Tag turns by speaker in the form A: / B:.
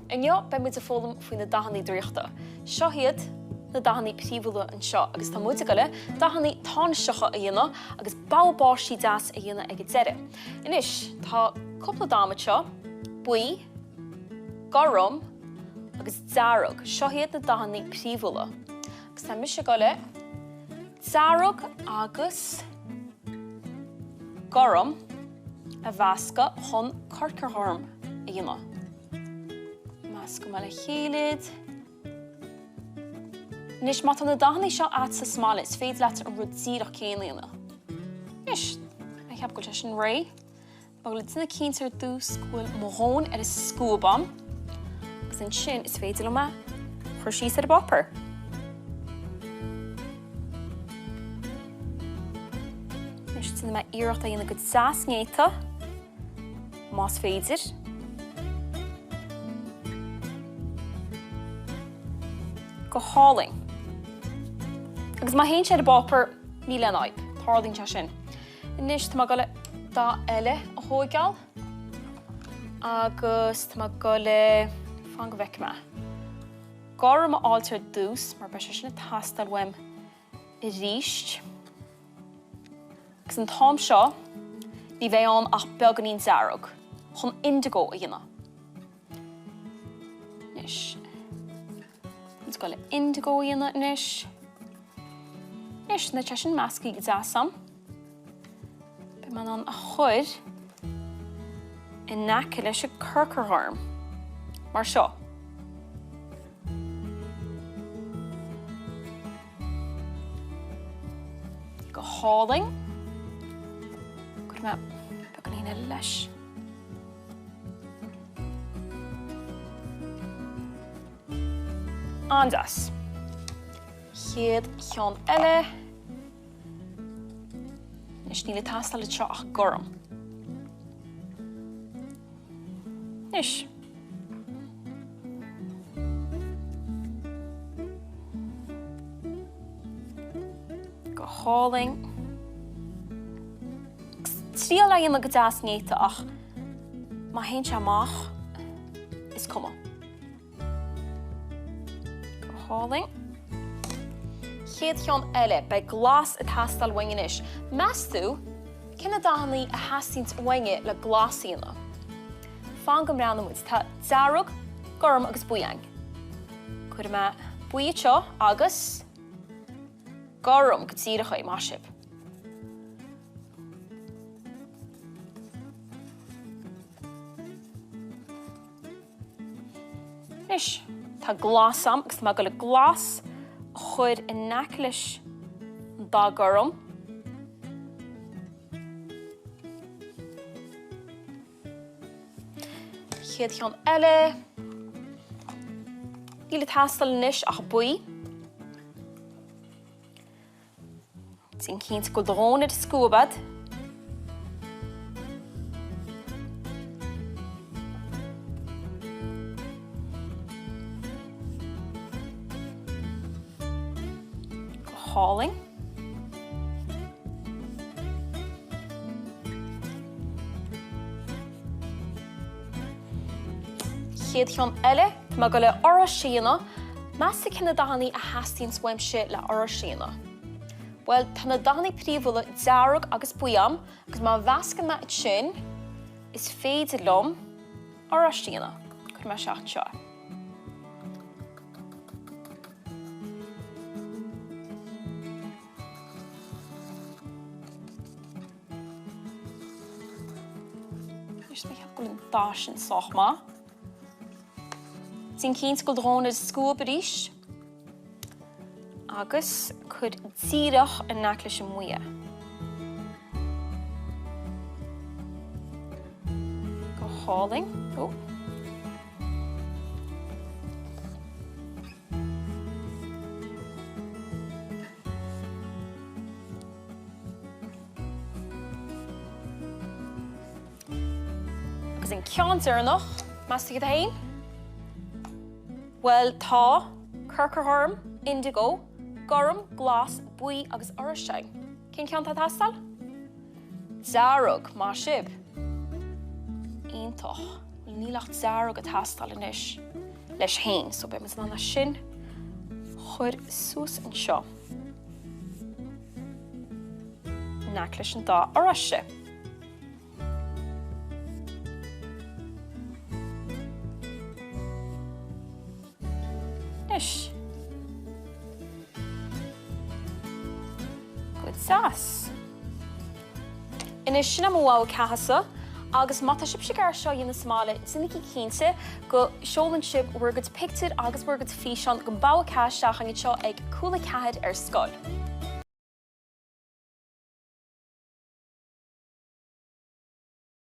A: Inniu beidh muid ag foghlaim faoi na dathanna draíochta. Seo iad na dathanna príomhúla anseo agus tá muid ag goil dathanna tánaisteacha a dhéanamh agus bogha báistí deas a dhéanamh ag an deireadh. Anois tá cúpla dath anseo, buí, gorm agus dearg. Seo iad na dathanna príomhúla. Agus tá mise ag goil dearg agus gorm a mheascadh chun corcairdhorm a dhéanamh. Meascfaidh mé le chéile iad. Anois, má tá na dathanna seo agatsa sa mbaile, is féidir leat an rud díreach céanna a dhéanamh. Anois, mé ag ceapadh go bhfuil sé sin réidh. Tá mé ag déanamh cinnte ar dtús go bhfuil mo dhóin ar an scuab a'm agus ansin is féidir liom é a chur síos ar an bpáipéar. Anois déanfaidh mé iarracht é a dhéanamh go deas néata, más féidir. Go hálainn. Agus má théann sé ar an bpáipéar, níl aon fhadhb, tarlaíonn sé sin. Anois tá mé ag goil dath eile a thóigeáil agus tá mé ag goil, fan go bhfeicfidh mé, gorm a fháilt ar dtús mar beidh sé sin ag teastáil uaim arís. Agus an t-am seo ní bheidh ann ach beagáinín dearg chun indigo a dhéanamh. Anois. Táimid ag goil le indigo a dhéanamh anois. Anois, nuair atá sé sin measctha go deas a'm, beidh mé in ann a chur in aice leis an corcairdhorm, mar seo. Go hálainn. Cuirfidh mé beagáinín eile leis. An-deas. Chéad cheann eile. Anois níl ag teastáil anseo ach gorm. Anois. Go hálainn. Triail a dhéanamh go deas néata ach má théann sé amach, is cuma. Go hálainn. Chéad cheann eile, beidh glas ag teastáil uainn anois. Meas tú, cé na dathanna a theastaíonns uainne le glas a dhéanamh? Fan go mbreathnóidh muid. Tá dearg, gorm agus buí againn. Cuirfidh mé buí anseo agus gorm go díreach é, maith sibh. Anois, tá glas a'm agus tá mé ag goil glas a chur in aice leis an dath gorm. Chéad cheann eile. Níl ag teastáil anois ach buí. Déan cinnte go bhfuil do dhóin ar an scuab a'd. Go hálainn. Chéad cheann eile, tá mé ag goil le oráiste a dhéanamh. Meas tú cé na dathanna a theastaíonns uaimse le oráiste a dhéanamh? Bhuel, tá na dathanna príomhúla dearg agus buí a'm agus má mheascann mé iad sin, is féidir liom oráiste a dhéanamh. Cuirfidh mé isteach anseo é. Anois tá mé ag ceapadh go bhfuil an dath sin sách maith. Déan cinnte go bhfuil do dhóin ar an scuab arís. Agus cuir díreach in aice leis an mbuí é. Go hálainn. Ó. Agus an ceann deireanach, meas tú céard é féin? Bhuel, tá corcairdhorm, indigo, gorm, glas, buí agus oráiste againn. Cén ceann atá ag teastáil? Dearg, maith sibh. Iontach. Níl ach dearg ag teastáil anois leis féin, so beidh muid in ann é sin a chur suas anseo in aice leis an dath oráiste. Anois. Go deas. Anois, sin é mo bhogha ceatha-sa, agus má tá sibhse ag iarraidh seo a dhéanamh sa mbaile, déanaigí cinnte go seolann sibh bhur gcuid pictiúr agus bhur gcuid físeán den bhogha ceatha isteach chugainn anseo ag Cúla 4 ar Scoil.